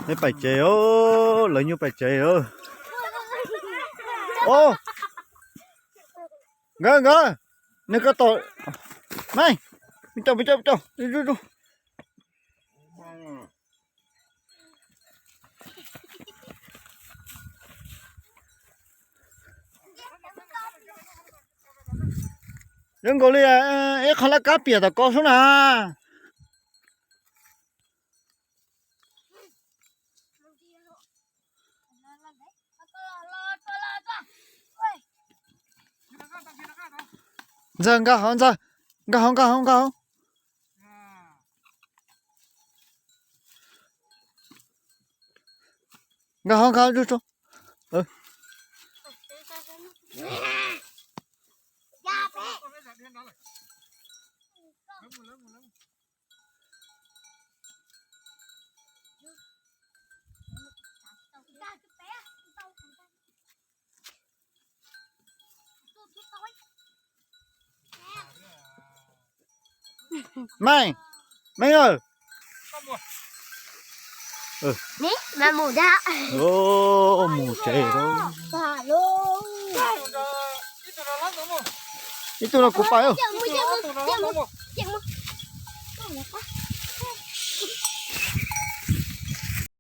Neb pais tsev os, lawv nyuj pais tsev os. Os, nkawd nkawd, nws koj tom, Meej, pub coj pub coj pub coj. Zoo nkaus li ib qho laj kab piam tom ko xwb na. Ntxawg, nkag hauv, Ntxawg, nkag hauv, nkag hauv, nkag hauv, nkag hauv, nkag hauv, tso, tso. Meej, Meej aw. Mus tsev lawm. Ib tug no kuv pais.